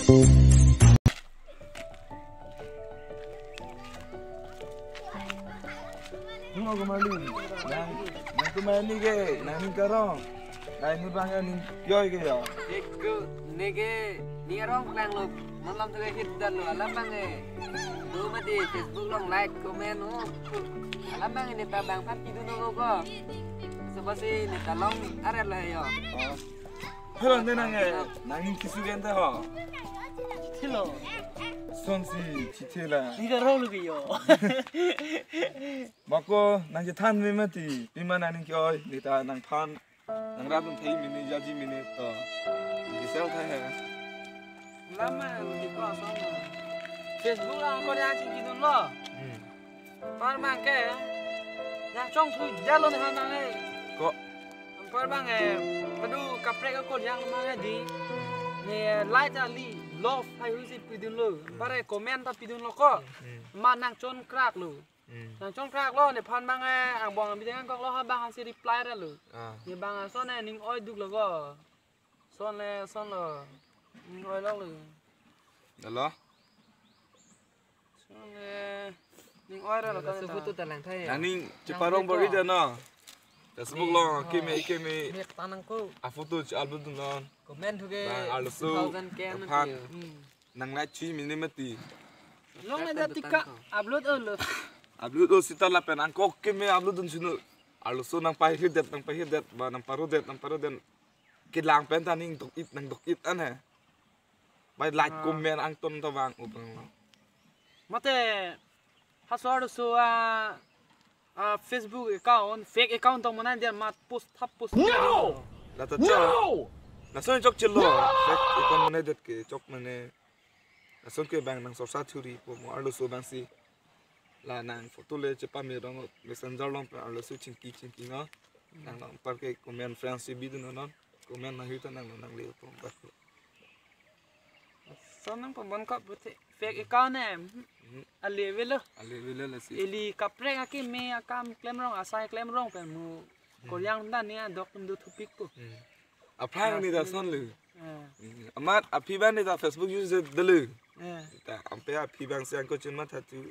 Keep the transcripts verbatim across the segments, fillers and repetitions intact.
Nung aku malu. Nang, nang kumani ke, nang ning karong. Nang ning bang ning yoi ke ya. Eku neke ning arong klang lo. Malam tu hit dan lo alam bang eh. Lo mati Facebook along like, comment oh. Alam bang ini ta bang phan pidun lo ko. Sebab si ini ta long aret lah yo. Oh. Hello, ne nang eh, nang ning kisu gente ho. Thilo. Son si chithela. Ning karong lo ke yo. Mako nang chethan me mati, pima nang ning ke-oi, ne ta nang phan, nang rap thei mene, jaji mene to. Nang ke sel thai he. Lama lo di ko asal. Facebook along ko yang chingki dun lo. Hmm. Par bang ke. Yang chong thu jalo ne han bang eh. Ko. Par bang eh. Padu kaprek ko yang bang eh di. Ne like ali love hai hu si pidun lo. Par eh comment ta pidun lo ko. Hmm. Ma nang chon krak lo. Hmm. Nang chon krak lo ne phan bang eh angbong bidang kok lo ha bang si reply ra lo. Ah. Ne bang ason eh ning oi duk lo ko. Son le son lo. Ning oi lok lo. Alo? Son le ning oi ra lo. Laso kan photo ta. Ta lang thai. Nang ning cheparong bor-i ja no. Facebook along keme keme. Mek tanang ko. A photo che-upload dun non. Comment thu ke. Bang arloso two thousand K aphan. Hmm. Nang like chui mene mati. Long na jati ka upload olo. Upload o sita lapen angkok keme upload dun sunu. Arloso nang pahirdet, nang pahirdet, ba nang parodet, nang parodet. Kelang pen ta ning dok-it, nang dok-it an he. Bai like, ah, comment angton ta bang upang lo. Mate hasor so a, a Facebook account, fake account tong monai dia mat post thap post. No! Lata chok. No! Lason chok chelo. No! Fake account monai det ke chok mane. Lason ke bang nang sorsa churi po mo arloso bang si. La nang photo le chepa me rong messenger along pe arloso chingki chingki no. Nang nang par ke comment friends si bidun non. Comment na hu ta nang nang le po bat. Son nang pambon kap bute. Fake account em. Hmm. Ale velo. Ale velo lasi. Ili kaprek akeme akam klemrong asai klemrong pen mu. Hmm. Koryang dan ni adok tum do thupik ko. Hmm. Aphrang ni ta son le. Eh. Hmm. Amat aphi bang ni ta Facebook use de le. Eh. Ta ampe aphi bang si angko chun matha tu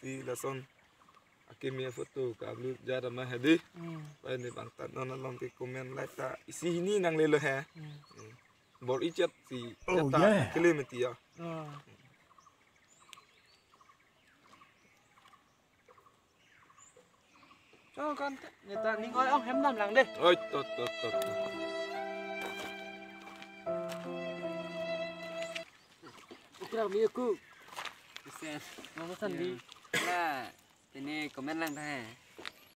si lason. Akeme photo ka-upload jara ma hedi. Hmm. Bai ne bang tan non along ke comment like ta isi hini nang lelo he. Hmm. Hmm. Bor-i chet si. Oh, ta yeah. Kele mati ya. Oh. Cho kan ne ta ning oi ong hem dam lang de. Oi, tot, tot, tot, tot. Ukra mi ku. Kisen. Mama sandi. Ya. La, ini comment lang ta he.